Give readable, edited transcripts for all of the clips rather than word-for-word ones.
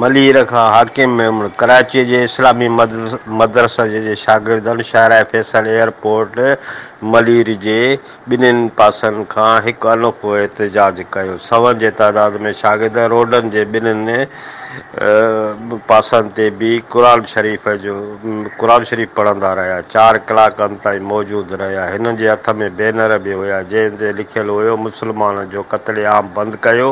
ملير کان حاڪم ميمڻ، ڪراچيء جي اسلامي مدرسي جي شاگردن شارع فيصل ايئرپورٽ ملير جي ٻنهين پاسن کان هڪ انوکو احتجاج ڪيو. سون جي تعداد ۾ شاگرد روڊن جي ٻنهين پاسن تي بيهي قرآن شريف جو قرآن شريف پڙهندا رهيا. چار ڪلاڪن تائين موجود رهيا. هنن جي هٿ ۾ بينر به هيا جنهن تي لکيل هيو مسلمانن جو قتل عام بند ڪيو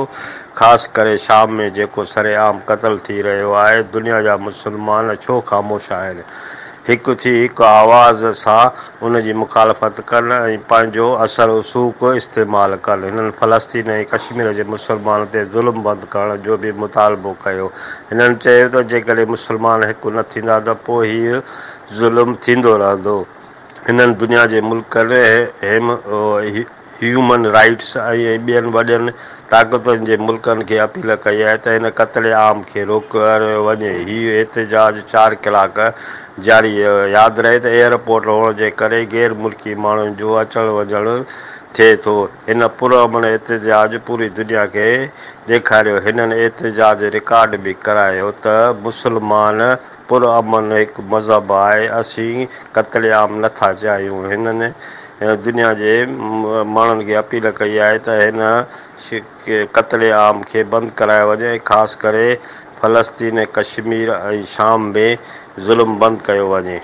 خاص ڪري شام ۾ جيڪو سرعام قتل ٿي رهيو آهي، دنيا جا مسلمان ڇو خاموش آهن؟ هڪ ٿي هڪ آواز سان ان جي مخالفت ڪن ۽ پنهنجو اثر رسوخ استعمال ڪن. هنن فلسطين ۽ ڪشمير جي مسلمانن تي ظلم بند ڪرڻ جو به مطالبو ڪيو. هنن چيو ته جيڪڏهن مسلمان هڪ نه ٿيندا ته پوء هي ظلم ٿيندو رهندو. هنن دنيا جي ملڪن، هيومن رائيٽس ۽ ٻين وڏين طاقتن جي ملڪن کي اپيل ڪئي آهي ته هن قتل عام کي روڪيو وڃي. هي احتجاج چار ڪلاڪ جاري رهيو. ياد رهي ته ايئرپورٽ هئڻ جي ڪري غير ملڪي ماڻهن جو اچڻ وڃڻ ٿئي ٿو. هن پرامن احتجاج پوري دنيا کي ڏيکاريو. هنن احتجاج رڪارڊ به ڪرايو ته مسلمان پرامن هڪ مذهب آهي، اسين قتل عام نه ٿا چاهيون. هنن دنيا جي ماڻهن کي اپيل ڪئي آهي ته هن قتل عام کي بند ڪرايو وڃي ۽ خاص ڪري فلسطين، ڪشمير ۽ شام ۾ ظلم بند ڪيو وڃي.